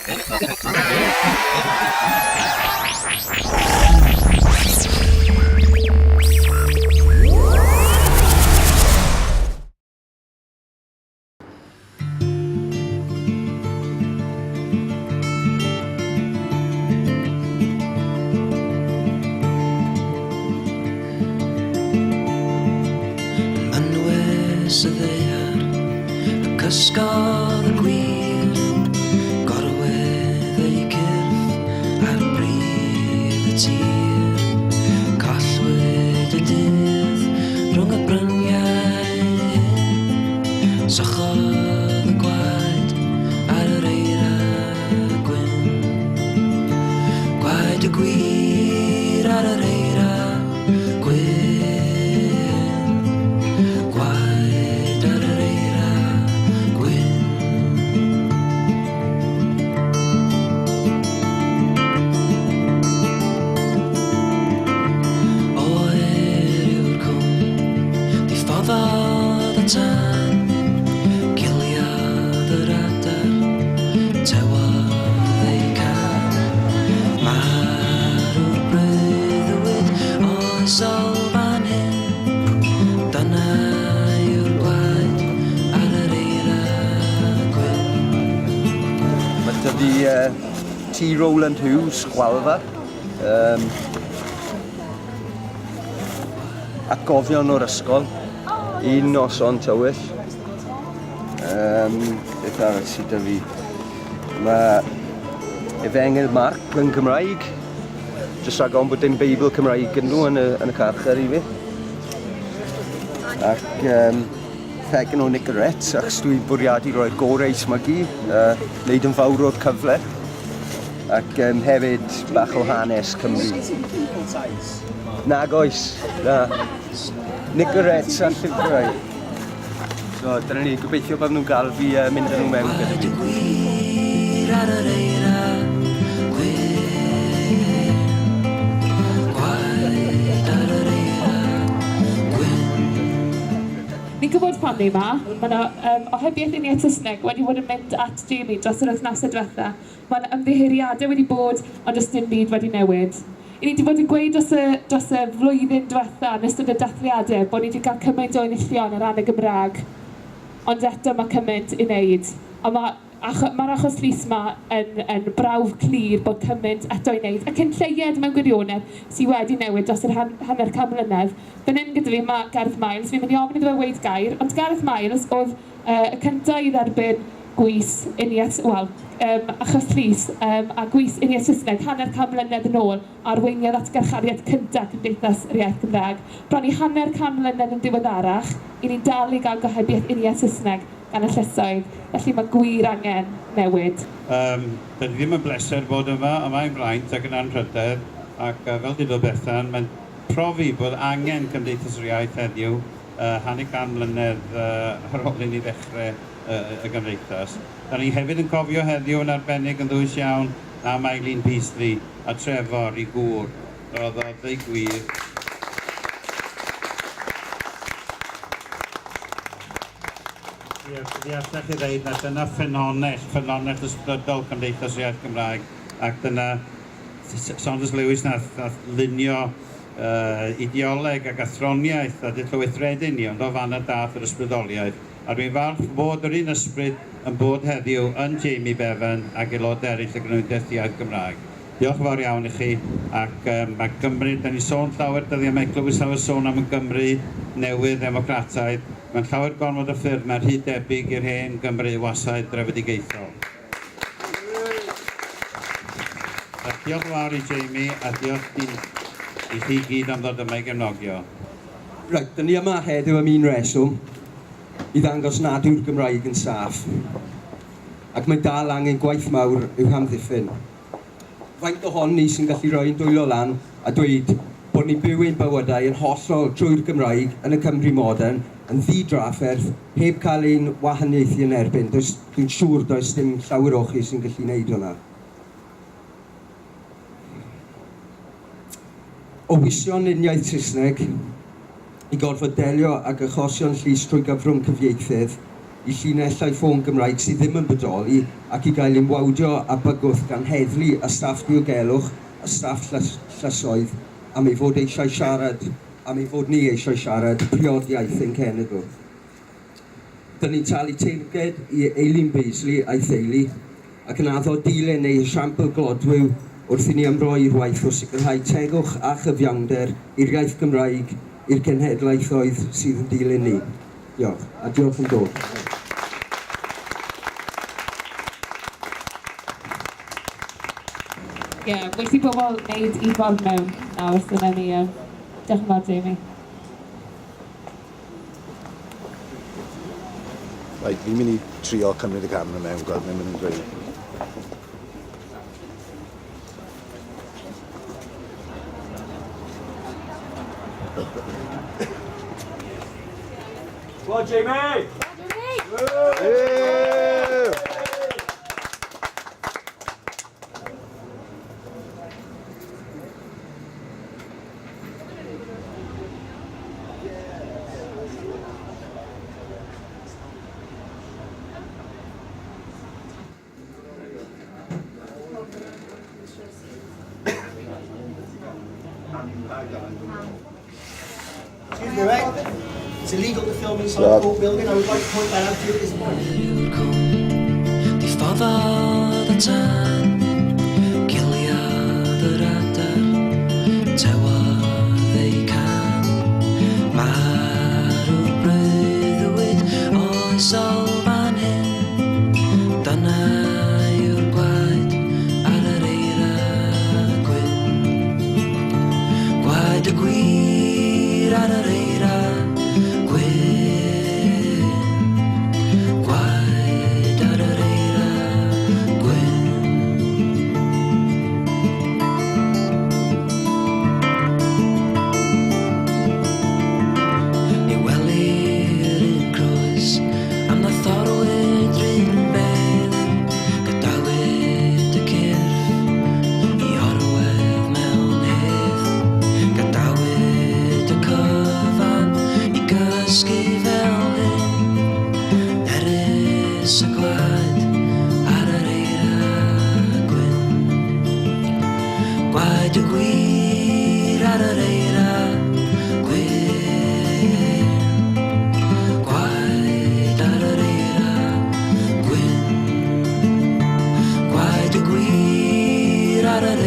Mynwes y ddaear, y cysgodd y gwir, gorwedd eu cyrff ar bridd y tir. Collwyd y dydd rhwng y bryniau hyn, sychodd y gwaed ar yr eira gwyn. Gwaed y gwir ar yr eira gwyn. Gwaed ar yr eira gwyn. Oer yw'r cwm, diffoddodd y tân, ciliodd yr adar, tewodd eu cân. Marw'r breuddwyd oesol fan hyn, dyna yw'r gwaed ar yr eira gwyn. Mae 'da fi T Rowland Hughes, Chwalfa. Atgofion o'r ysgol. Un noson tywyll. Beth arall sydd 'da fi? Mae Efengyl Marc yn Cymraeg. Jyst rhag ofn bod dim Beibl Cymraeg yn nhw yn y, yn y carchar i fi. Ac pecyn o Nicorette, achos dwi'n bwriadu roi'r gorau i smygu, wneud yn fawr o'r cyfle. Ac hefyd bach o hanes Cymru. Nag oes, na. Nicorette a llyfrau. So dyna ni, gobeithio bod nhw'n gael fi mynd â nhw mewn gyda fi. Gwir ar yr eira, gwyn. Gwaed ar yr eira, gwyn. Ni'n gwybod pam ni 'ma. Mae 'na yym ohebiaeth uniaith Saesneg wedi bod yn mynd at Jamie dros yr wythnosau diwetha'. Mae 'na ymddiheuriadau wedi bod, ond does dim byd wedi newid. 'Y ni 'di bod yn gweud dros y dros y flwyddyn diwetha' yn ystod y dathliadau bod ni 'di cael cymaint o enillion ar ran y Gymraeg, ond eto mae cymaint i wneud. A ma' acho- ma'r achos llys 'ma yn yn brawf clir bod cymaint eto i wneud, a cyn lleied mewn gwirionedd sy wedi newid dros yr han- hanner can mlynedd. Fan hyn gyda fi ma' Gareth Miles, fi'n mynd i ofyn iddo fe weud gair, ond Gareth Miles oedd y cynta i dderbyn gwys uniaith, wel, yym, achos llys, yym, a gwys uniaith Saesneg hanner can mlynedd yn ôl, a arweiniodd at garchariad cynta Cymdeithas yr Iaith Gymraeg. Bron i hanner can mlynedd yn ddiweddarach, 'y ni'n dal i gael gohebiaeth uniaith Saesneg gan y llysoedd, felly mae gwir angen newid. Yym, dydy ddim yn bleser bod yma, ond mae'n fraint ac yn anrhydedd, ac fel dudodd Bethan, mae'n profi bod angen Cymdeithas yr Iaith heddiw, hanner can mlynedd ar ôl i ni ddechrau y Gymdeithas. Da ni hefyd yn cofio heddiw yn arbennig yn ddwys iawn am Eileen Beasley a Trefor, ei gŵr, roddodd ei gwir. Ie, fi allech chi ddeud na dyna ffynhonnell, ffynhonnell ysbrydol Cymdeithas yr Iaith Gymraeg, ac dyna Saunders Lewis nath, nath lunio ideoleg ac athroniaeth a dull o weithredu ni, ond o fan 'na dath yr ysbrydoliaeth. A dwi'n falch fod yr un ysbryd yn bod heddiw yn Jamie Bevan ac aelodau eraill y Gymdeithas Iaith Gymraeg. Diolch yn fawr iawn i chi, ac mae Gymru, da ni'n sôn llawer dyddiau yma, clywys llawer sôn am y Gymru newydd ddemocrataidd, mae'n llawer gormod o ffyrdd, mae'n rhy debyg i'r hen Gymru wasaidd drefedigaethol. A diolch yn fawr i Jamie a diolch i, i chi gyd am ddod yma i gefnogi o. Reit, dyn ni yma heddiw am un reswm, i ddangos nad yw'r Gymraeg yn saff, ac mae dal angen gwaith mawr i'w hamddiffyn. Faint ohon ni sy'n gallu rhoi ein dwylo lan a dweud bod ni'n byw ein bywydau yn hollol trwy'r Gymraeg yn y Cymru modern, yn ddi-drafferth, heb cael ein wahaniaethu yn erbyn? Does, dwi'n siŵr does dim llawer o chi sy'n gallu wneud hwnna. O wisio'n uniaith Saesneg i gorfod delio ag achosion llys trwy gyfrwng cyfieithydd, i llinellau ffôn Gymraeg sydd ddim yn bodoli ac i gael ein wawdio a bygwth gan heddlu a staff diogelwch a staff llysoedd am ei fod eisiau siarad, am ei fod ni eisiau siarad priodiaeth ein cenedl. Dyn ni'n talu teyrnged i Eileen Beasley a'i theulu ac yn addo dilyn ei esiampl glodwiw wrth i ni ymroi i'r waith o sicrhau tegwch a chyfiawnder i'r iaith Gymraeg i'r cenhedlaethoedd sydd yn dilyn ni. Diolch, a diolch yn dod. Ie, yeah, wedi bobl wneud i ffordd mewn nawr, so wnawn ni. Diolch yn fawr, Jamie. Right, fi'n mynd i trio cymryd y camera mewn, gweld beth maen nhw'n dweud. Go on, Jamie! Yeah! Excuse me, mate. It's illegal to film inside the court building. I would like to point that out to you at this point. Yw'r cwm, diffoddodd y tân, Ciliodd yr adar, tewodd eu cân. Marw'r breuddwyd oesol fan hyn, dyna yw'r gwaed ar yr eira gwyn. Gwaed y gwir ar yr eira gwyn. Gwaed ar yr eira gwyn. Ni welir un croes am na thorwyd run bedd. Gadawyd y cyrff i orwedd mewn hedd. Gadawyd y cyfan i gysgu fel hyn. Erys y gwaed ar yr eira gwyn. Gwaed y gwir ar yr eira gwyn. Gwaed ar yr eira gwyn. Gwaed y gwir ar yr